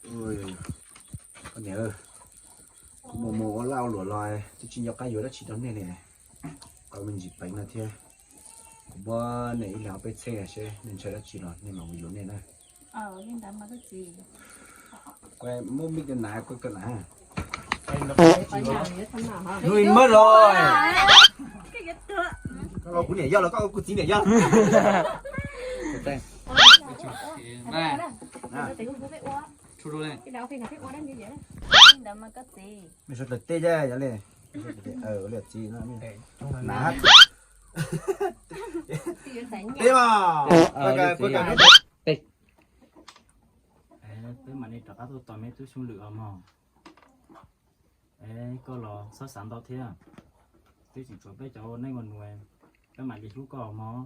Ua, koj niam, kuv mus mus ua laj ua luam los twb tsis nco qab yuav dab tsi rau nej li. Tau me ntsis peev no thiab. Kuv muab nej ib leeg ob peb txheeb seb nej ntshaw dab tsi los nej mam mus yuav nej na. Muab mik rau na, kuv rau na. Nws mab los, koj kuv niam yog los koj kuv txiv niam yog. Mej suav dlawg teb thiab yog li. Txiv na, teb mas. Peb mam li rov qab tuaj tos me tub Xyooj Lwm os mog. Es koj los txhob xav ntau thiab, twb tseem tshuav peb cov ua neej ua nus, peb mam li hlub koj mog.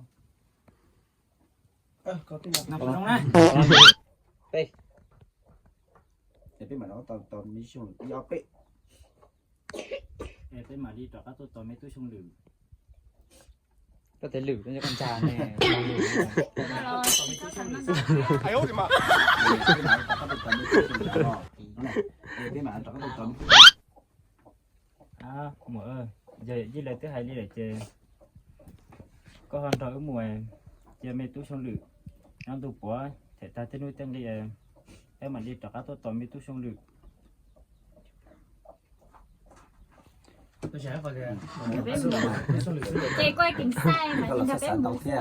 Es peb mam rov qab tuaj tos me tub Xyooj Lwm ib ob peb. Es peb mam li rov qab tuaj tos me tub Xyooj Lwm. Koj tes lwm, koj ntsa ne. Muam, yog ib leeg twb hais li lawm ces koj ho nrog wb mus cia me tub Xyooj Lwm nyob ntu puav them tag tej hnub tej nqi, peb mam li rov qab tuaj tos me tub Xyooj Lwm. Ces koj keem xav mas nrog peb mus xwb.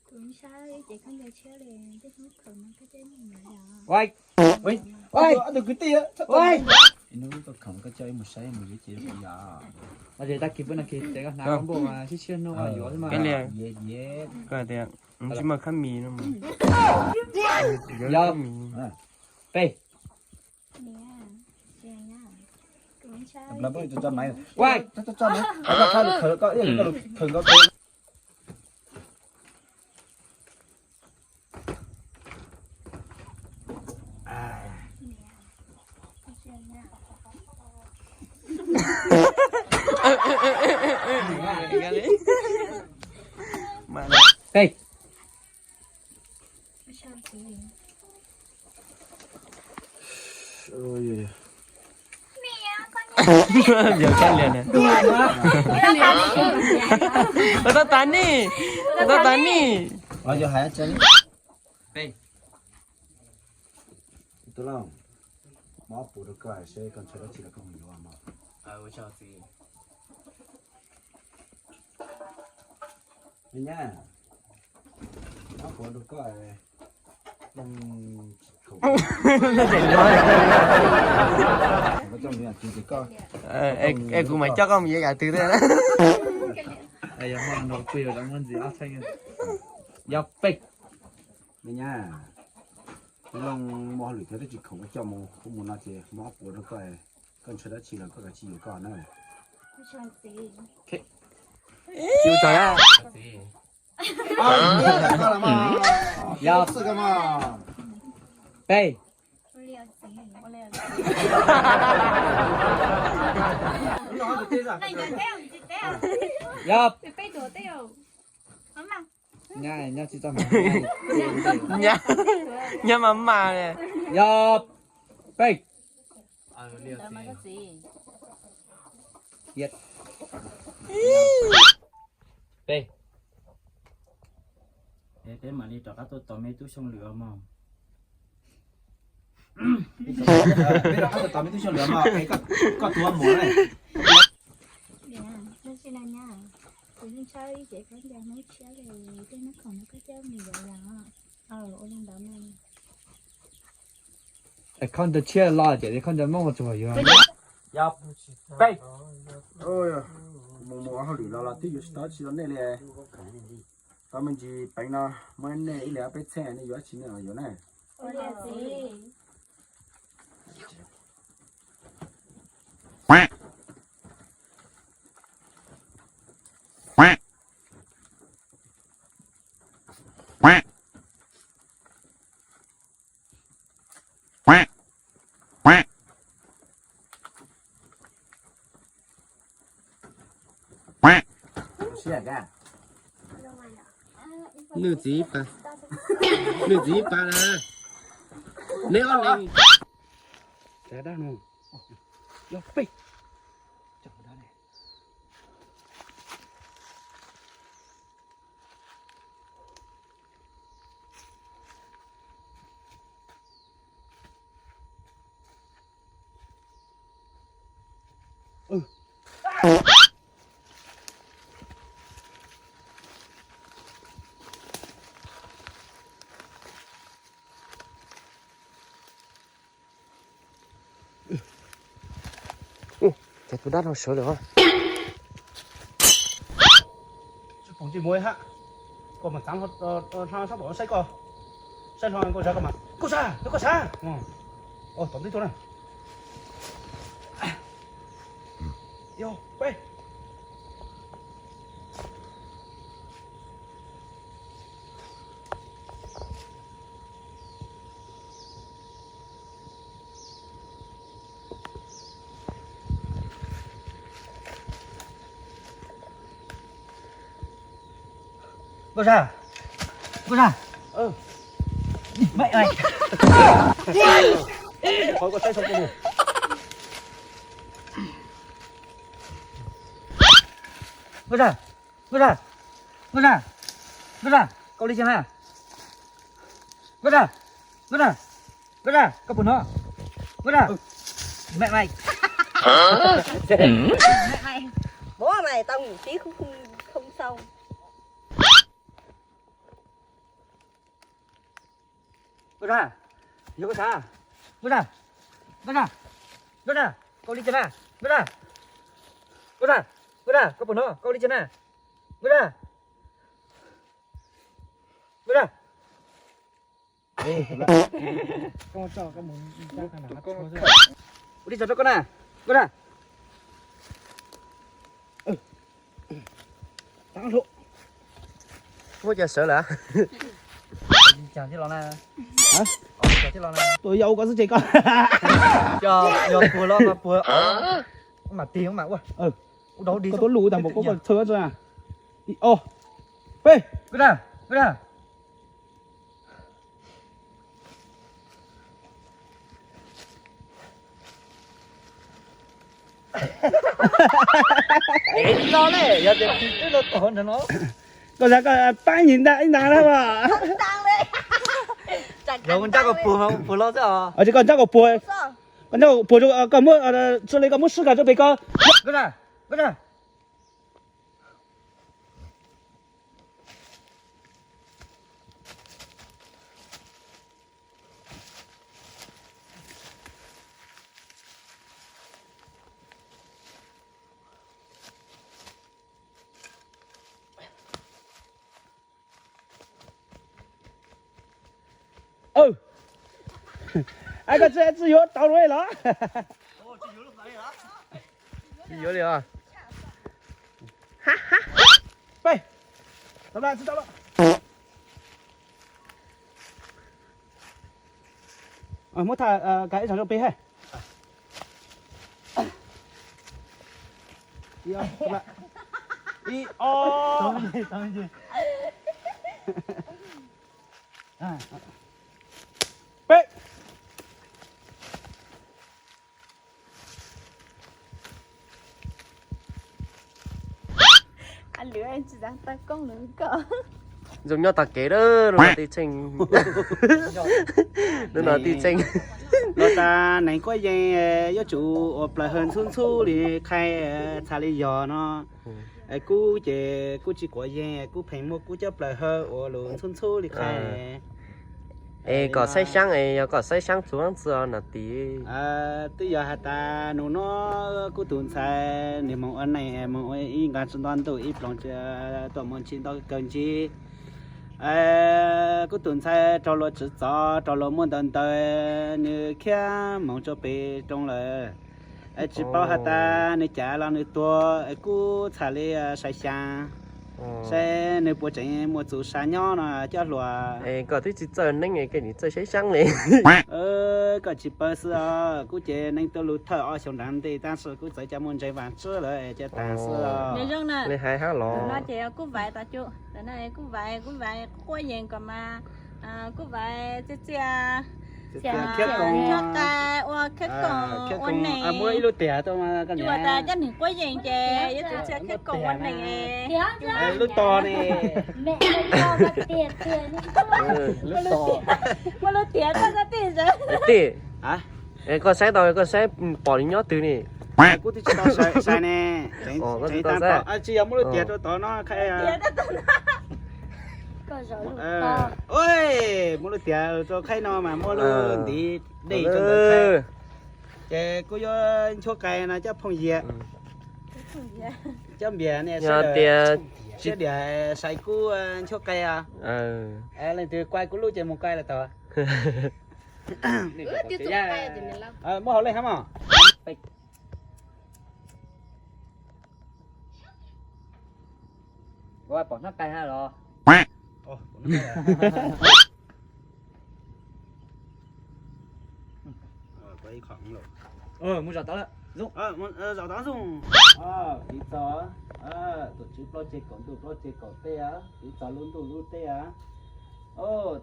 Tus ntshai ces koj nco tshiab li, tej hnub khaws no koj coj mus yuav yom. Hnub khaws koj coj mus saib mus yuav ces yom. Tag kis pub no kis ces koj hnav koj npauj mas sib tshiab hnub yuav xwb mas. Koj tias tsis muaj khab mis no. Yog. Peb. Peb. View kab lias na. Ua tau tas ni, ua tau tas ni. Tub Looj, muab ob puas rau koj seb koj ntshaw dab tsi los koj mus yuav mog. Nyab, ob puas rau koj. Es kuv mam coj koj mus yuav yam twg thiab. Yog peb. Me nyab, Tub Looj muaj hauj lwm thiab twb tsis khoom, koj coj mus, kuv mus no ces muab ob puas rau koj, koj ntshaw dab tsi los koj kav tsij yuav koj na. Yog peb. Yog. Nyab, nyab tsis txaj muag. Nyab, nyab mas mas li. Yog peb. Peb. Es peb mam li rov qab tuaj tos me tub Xyooj Lwm os mog. Peb rov qab tuaj tos me tub Xyooj Lwm os mog, es koj tus muam ne? Kuv yeej tshawb ib ce khaub ncaws Hmoob tshiab li, tej hnub khoom no koj coj mus yuav yom. Ua li ntawd mas. Es khaub ncaws tshiab los ces khaub ncaws Hmoob ua tsuag yuav. Yog peb. Mus mus ua hauj lwm los los twb yuav tsis tau dab tsi rau nej li. Tau me ntsis peev no muab nej ib leeg ob peb txheeb, nej yuav dab tsi nej los yuav na. Nws txiv pas. Nws txiv pa na. Neb ob leeg. Cov dab no. Yog peb. Ces tus dab no sawv lawm. Tsis pom tsis muaj ha. Koj mas txav hlo sab pom saib koj. Saib hlo koj sab koj mas. Koj sab, koj sab. Tom ntej tuaj na. Yog, peb. Nkauj Zaj, Nkauj Zaj. Mẹ ơi. Thôi con sẽ không có buồn. Nkauj Zaj, Nkauj Zaj, Nkauj Zaj, Nkauj Zaj, koj ua li cas na? Nkauj Zaj, Nkauj Zaj, Nkauj Zaj, koj puas hnov? Nkauj Zaj. Mẹ mày. Hả? Mẹ mày. Bố mày tao ngủ tí không, không, không sao. Nkauj Zaj, yog koj xav. Nkauj Zaj, Nkauj Zaj, Nkauj Zaj, koj ua li cas na? Nkauj Zaj, Nkauj Zaj, Nkauj Zaj, koj puas hnov? Koj ua li cas na? Nkauj Zaj, Nkauj Zaj. Ua li cas rau koj na, Nkauj Zaj. Muab cov sawv lawm. Ua li cas thiaj los na? Ua li cas thiaj los na? Tus yau ua koj xwb ces koj. Cov yog puag los mas puag. Ua mas tig ua mas ua. Ua dog dig. Koj tuaj lus tag npaum koj txhawb tso. Ib, ob, peb. Nkauj Zaj, Nkauj Zaj. Ev no ne, yog tias tig twb no tom ntawd no. Koj xav koj pab nyim nta ib nta na mas. Yog koj nrab koj puag, puag los xwb os. Koj nrab koj puag, koj nrab koj puag, koj muab, tsua li koj muab swb kom rau pem koj. Koj na, koj na. Ub, koj tsis, tsis yuav tau lawm los? Tsis yuav li os. Peb. Tau lawm, tsis tau lawm. Muab tham, kav ib zaug rau peb ha. Ib, ob, peb. Zoo nyob tag kev lawm, lub no tib txheej. Lub no tib txheej. Los tas neeg quab yees yuav tsum ua plaws hawv ntxhub ntxhub li qhai, txhaj li yog no. Kub ces kub tsis quav yees, kub pheej muab kub cov plaws hawv ua lus ntxhub ntxhub li qhai. Es kom saib xyaab es yog kom saib xyaab txhua leej txhua no tid. Twb yog has tas nus no kub tus ntxhais nws moog ua neej moog ua ib nqaj tsi nto ntuj ib ploog tsi tuaj moog tsi nto kawg ntsig. Kub tus ntxhais raug luag tswv txov raug luag muab ntaus ntaws, nws khiav moog rua peg roo lawm. Tsi paub has tas nws cav los nws tuag, kub txhaj li saib xyaab saib nws puas tseem muaj txuj sa nyob no cov hluas. Koj twb tsi txawj neeb, koj nim txawj saib xyaab li. Koj tsi paub xwb os, kub ces neeg tuaj lug thawj ob xyoos nrag ntej tab sis kub txawm coj muaj ntseeg vaaj tswb lawm ces taag xwb os. Li hais hab los. Ntawm no ces kub vaiv tas cu, ntawm no kub vaiv, kub vaiv quab yees kom mas Kuj vais txias txias, khiab koom, ua khiab koom ua neeg, muab ib lub tiag tuaj mas koj niam, coj neeg quab yees ces yuav txias txias khiab koom ua neeg. Lub tos ne, muab lub tiag tuaj koj tij. Tij, koj saib tau, koj saib pom nws nyob twg ne? Kuv twb tsis tau saib ne. Tsis yog muab lub tiag rau tod no, muab lub tiag rau khaib no mas muab lub ntiv dej rau ntawd khaib. Ces kuj yuav nchuav qais no coj phooj ywg, coj npias ne, sawv daws, sawv daws saib kuv nchuav qais os. Leej twg kuaj kuv lub ces mus kuaj lawm tod. Muab hauv leej hab mog. Pom hnab qais hab los? Mus zaum tod lawm. Zaum tod zoo. Piv txog tus tswv plaub ceg kaum ntuj plaub ceg kaum teb, piv txog lub ntuj lub teb.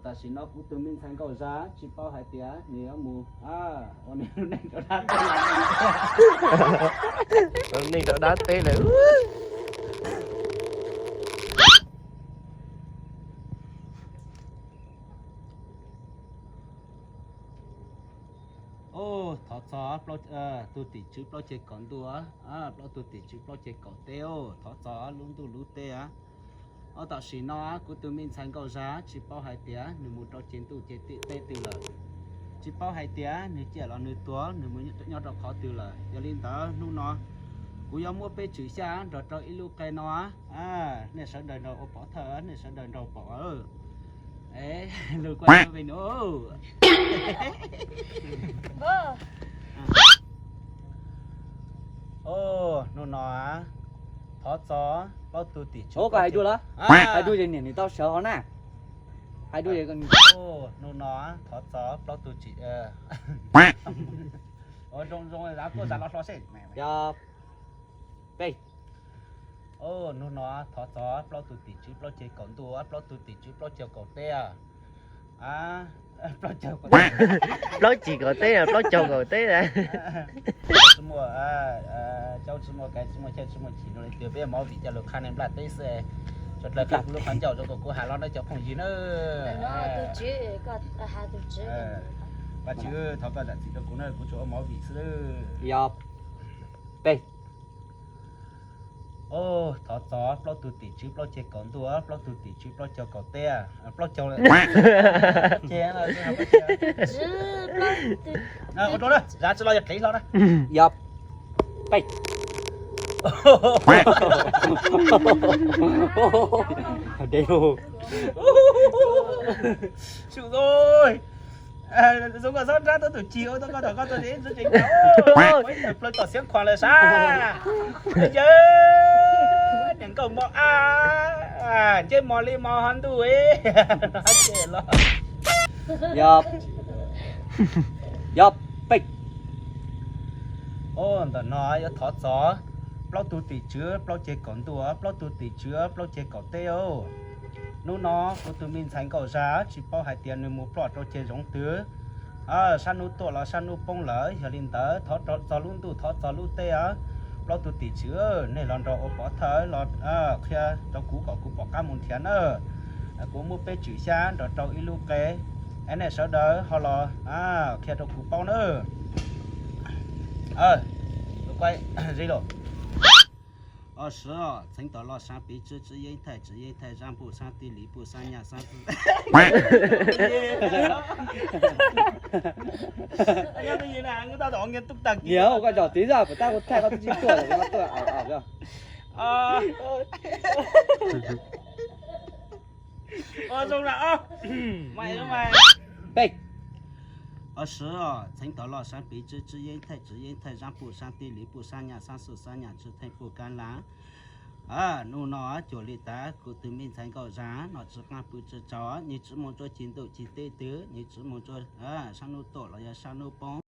Tam sim no kuv tus me ntxhais Nkauj Zaj tsis paub hais tias nws yuav mus ua neej rau dab teb lawm. Thov txog tus tim tswv plaub ceg kaum ntuj, plaub tug tim tswv plaub ceg kaum teb, thov txog lub ntuj lub teb. Tam sim no kuv tus me ntxhais Nkauj Zaj tsis paub hais tias nws mus rau ceg ntuj ceg teb twg lawm, tsis paub hais tias nws ciaj los nws tuag, nws mus nyob rau qhov twg lawm. Yog li ntawd hnub no kuv yuav muab peb tswm xyaj nrog rau ib lub qe no, nej sawv daws nrog ua pov thawj, nej sawv daws nrog pom. Lug kuaj ve nus. Hnub no thov txog plaub tug tim tswv, koj hais dua los? Hais dua ces niam nws tau sawv hov na. Hais dua, hnub no thov txog plaub tug tim, zoo zoo, kuj zam los hlo seb. Peb. Hnub no thov txog plaub tug tim tswv plaub ceg kaum ntuj, plaub tug tim tswv plaub ceg kaum teb. Plaub ceg kaum teb, plaub caug kaum teb. Tsis muaj, tsis muaj kais, tsis muaj chej, tsis muaj chim rau leej twg, peb mov vim coj lus qha neeg nplaj teb xwb. Tso dlawg kag kuv lub qhov ncauj rau kom kuv hais los rau cov phooj ywg na. Vajtswv, thov koj zam txim rau kuv na, kuv tsuas ua mov vim xwb. Yog peb. Thov txog plaub tug tim tswv plaub ceg kaum ntuj, plaub tug tim tswv plaub caug kaum teb, plaub caug, ces ua rau na, zam tsis los yog qev hlo na. Yog peb. Sum, zoo koj xob nrab tau tus cig ua tau koj tom koj tus tsev, tsev plaws tom Xiav Khuam lawm sab. Yawg niam nkauj mos a, ntsej mos li mos ho ntuj los. Yog peb. Ntawm no yuav thov txog plaub tug tim tswv plaub ceg kaum ntuj, plaub tug tim tswv plaub ceg kaum teb. Hnub no kuv tus me ntxhais Nkauj Zaj tsis paub hais tias nws mus ploj rau ceg zoov twg, sab hnub tuaj los sab hnub poob lawm. Yog li ntawd thov txog lub ntuj thov txog lub teb, plaub tug tim tswv, nej los nrog ua pov thawj los qhia rau kuv kom kuv pom qab mus nrhiav na. Kuv muab peb tswm xyab nrog rau ib lub qe, es nej sawv daws ho los qhia rau kuv paub na. Ua si, txheev tom loj sab piv tswv tswv yeeb thaij tswv yeeb thaij zab npuj sab tij liv puj sab nyaj sab xwb. Niam, koj zaum tid zaj, puas tab kuv thaij koj twb tsis tuaj, koj tuaj. Peb. Ua si, txheev tom loj sab piv tswv tswv yeeb thaij tswv yeeb thaij zab npuj sab tij liv puj sab nyaj sab xwb sab nyaj tswv theej puj kab las. Hnub no cuag li tas kuv tus me ntxhais Nkauj Zaj no tsis qaab pw tsis tsaug, nws tsis mus rau ceg ntuj ceg teb twg, nws tsis mus rau sab hnub tuaj los yog sab hnub poob.